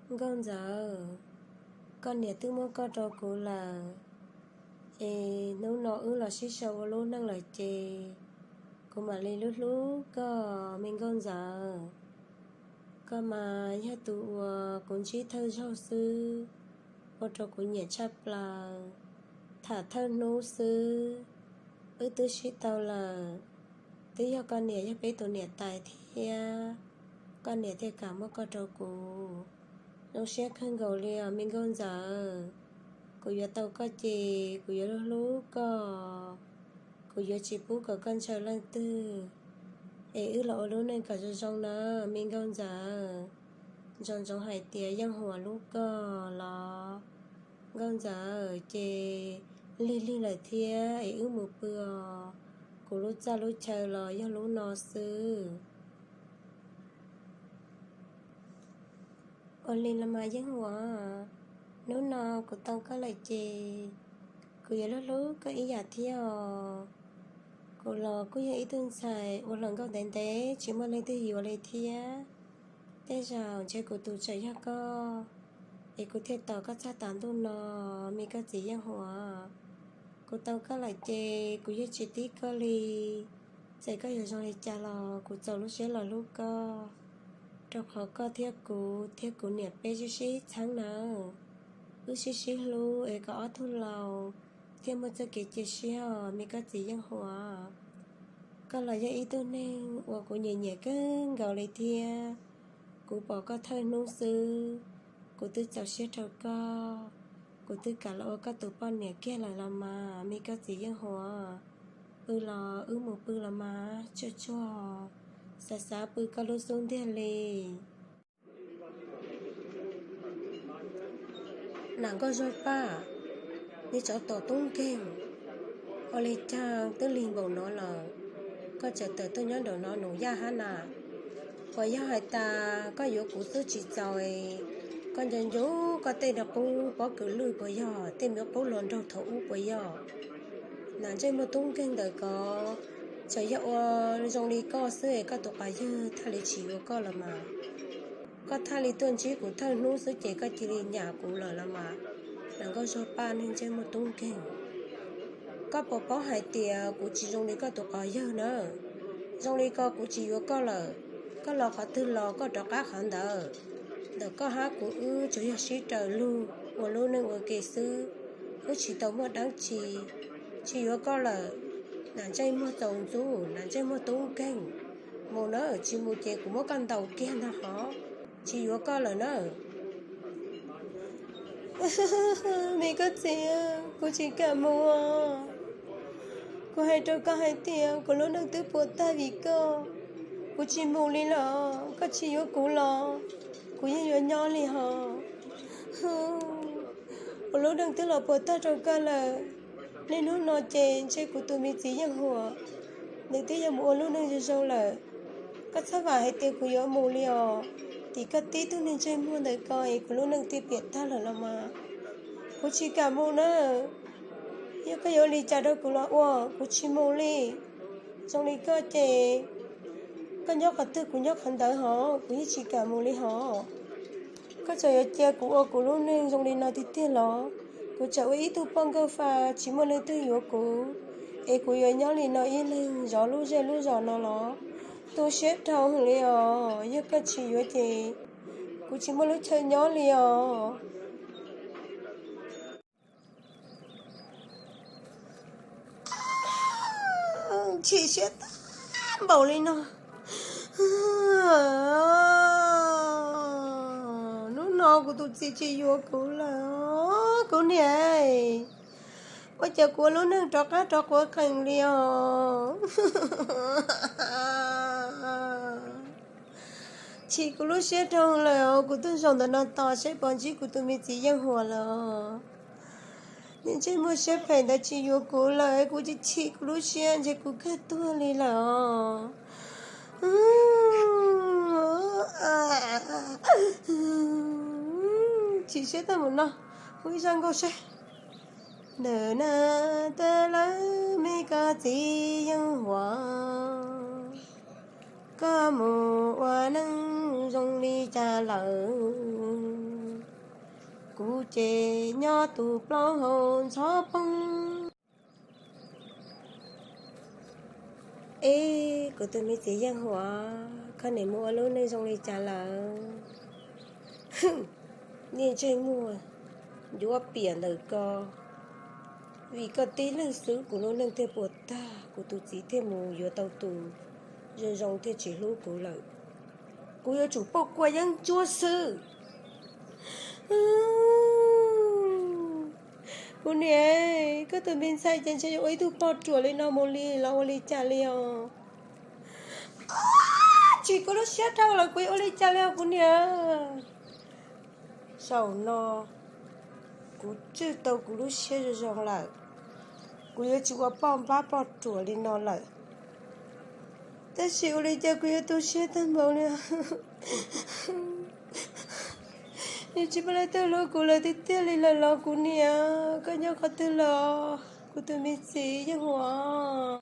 Nkauj Ntxawm, koj niam twb muab koj rau kuv lawm, es hnub no wb los sib sau ua lub neej lawm ces kuv mam li hlub hlub koj, me Nkauj Ntxawm. Koj mas yog tus uas kuv ntsib thawj zaug xwb, ua rau kuv nyiam tshaj plaws. Tham thawj hnub xwb, wb twb sib tau lawm. Twb yog koj niam yog peb tus niam tais thiab, koj niam thiaj kam muab koj rau kuv. Zoo siab kawg nkaus li os, me Nkauj Ntxawm. Kuv yuav tau koj ces kuv yuav hlub hlub koj, kuv yuav tsis pub kom koj ntshaw leej twg, es wb los ua lub neej kom zoo zoo nawb, me Nkauj Ntxawm. Nco ntsoov hais tias Yeej Huam hlub koj los? Nkauj Ntxawm, ces lig lig lawm thiab es wb mus pw os. Kuv lub txaj lub chaw los yog lub no xwb. Ua li los mas Yeej Huam, hnub no kuv tau koj lawm ces kuv yuav hlub hlub koj ib yam thiab os. Kuv los kuj yog ib tug ntxhais ua hluas nkauj ntev ntev tsis muaj leej twg yuav li thiab. Tej zaum ntshe kuv tus tseem yog koj, es kuv thiaj tos koj txog tav ntuj no, me koj txiv Yeej Huam. Kuv tau koj lawm ces kuv yeej tsis tib koj li. Txawm koj yuav zoo li cas los kuv txaus lub siab los hlub koj, rau qhov koj thiab kuv thiab kuv niam peb sib sib txheeb nawb. Wb sib sib hlub es kom ob tug laus thiaj muaj txoj kev cia siab os, me koj txiv Yeej Huam. Koj los yog ib tug neeg uas kuv nyiam nyiam kawg nkaus li thiab. Kuv pom koj thawj hnub xwb, kuv twb txaus siab rau koj, kuv twb kam los ua koj tus poj niam kiag lawm los mas, me koj txiv Yeej Huam. Pw los wb mus pw los mas, tsuag tsuag, xav xav pw koj lub xub ntiag li. Nam Nkauj Zuag Paj, niag tsov tom tub nkeeg, ua li cas twb lig npaum no lawm, koj tseem tawm tuaj nyob nraum no nus yaj hab na? Puas yog hais tas koj yuav kuv xwb tsis txaus, koj nco nco koj tej qub pob kws lwj puas yog, tej me qub hluas nraug thaum ub puas yog? Nam ntsej muag tub nkeeg ntawm ko, txawm yog ua zoo li koj xwb es koj tus quas yawg thiaj li tsis yuav koj los mas. Koj thiaj li tuaj ntsib kuv thawj hnub xwb ces koj cia li nyam kuv lawm los mas. Nam Nkauj Zuag Paj, niag ntsej muag tub nkeeg, koj puas paub hais tias kuv tsis zoo li koj tus quas yawg na? Zoo li ko kuv tsis yuav koj lawm. Koj los qhov twg los koj rov qab qhov ntawd. Ntawm koj hab kuv wb tsuas yog sib raws lug ua lub neej ua ke xwb, wb tsis tau muaj dab tsi. Tsis yuav koj lawm. Nam ntsej muag txaus ntxub, nam ntsej muag tub nkeeg, mus na, tsis mus ces kuv muab koj ntaus kiag ntag hov. Tsis yuav koj lawm na. Me koj txiv, kuv tsis kam mus. Kuv hais rau koj hais tias kuv lub neej twb puas tag vim koj, kuv tsis mus li lawm. Koj tsis yuav kuv los kuv yeej yuav nyob li hos. Kuv lub neej twb los puas tag rau koj lawm. Niaj hnub no ces ntshe kuv tus me txiv Yeej Huam, nws twb yuav mus ua lub neej zoo zoo lawm. Koj txhob vam hais tias kuv yuav mus li os. Tim koj tib tug niag ntsej muag ntawm ko es kuv lub neej twb piam tag lawm los mas. Kuv tsis kam mus na. Yog koj yuav ua li cas rau kuv los ua, kuv tsis mus li. Zoo li koj ces koj nyob qhov twg kuv nyob qhov ntawd hos, kuv yeej tsis kam mus li hos. Koj tseem yuav cia kuv ua kuv lub neej zoo li no tiag tiag los? Kuv tseem ua ib tug poj nkauj fa tsis muaj leej twg yuav kuv, es kuv yuav nyob li no ib leeg zov lub zej lub zos no los? Tu siab dhau heev li os. Yog koj tsis yuav ces kuv tsis muaj lub chaw nyob li os. Chim siab tag npaum li no. Hnub no kuv tus txiv tsis yuav kuv lawm. Kuv niam, ua cas kuv ua lub neej rov qab rov quav qees li os. Chim kuv lub siab dhau lawm os. Kuv tuaj zaum ntawm no tos seb puas ntsib kuv tus me txiv Yeej Huam lawm os. Niag ntsej muag siab phem ntawd tsis yuav kuv lawm, kuv chim chim kuv lub siab, ntshe kuv kawg tuag li lawm os. Chim siab tag npaum no, hu ib zaj nkauj seb. Ntawm na, tuaj lawm me koj txiv Yeej Huam, koj mus ua neej zoo li cas lawm? Kuv ces nyob tus plaub hau ntxhov poob. Eb, kuv tus me txiv Yeej Huam, koj nim mus ua lub neej zoo li cas lawm? Niaj ntsej muag ncuav piam ntawm ko, vim koj tib leeg xwb kuv lub neej thiaj puas tag, kuv tus txiv thiaj mus yuav tau tus zoo zoo thiaj tsis hlub kuv lawm. Kuv yuav tsum pauj kua yeeb ncuab xwb. Kuv niam, koj tus me ntxhais ces ntshe yuav ua ib tug poj ruam li no mus li los ua li cas li os? Tsis, kuv lub siab dhau lawm, kuv yuav ua li cas li os kuv niam? Zaum no kuv tswj tau kuv lub siab zoo zoo lawm, kuv yuav tsis ua poj npab poj ruam li no lawm. Tab sis ua li cas kuv yuav tu siab tag npaum li? Yuav tsis muaj leej twg hlub kuv lawm tiag tiag li lawm los kuv niam? Koj nyob qhov twg los kuv tus me txiv Yeej Huam?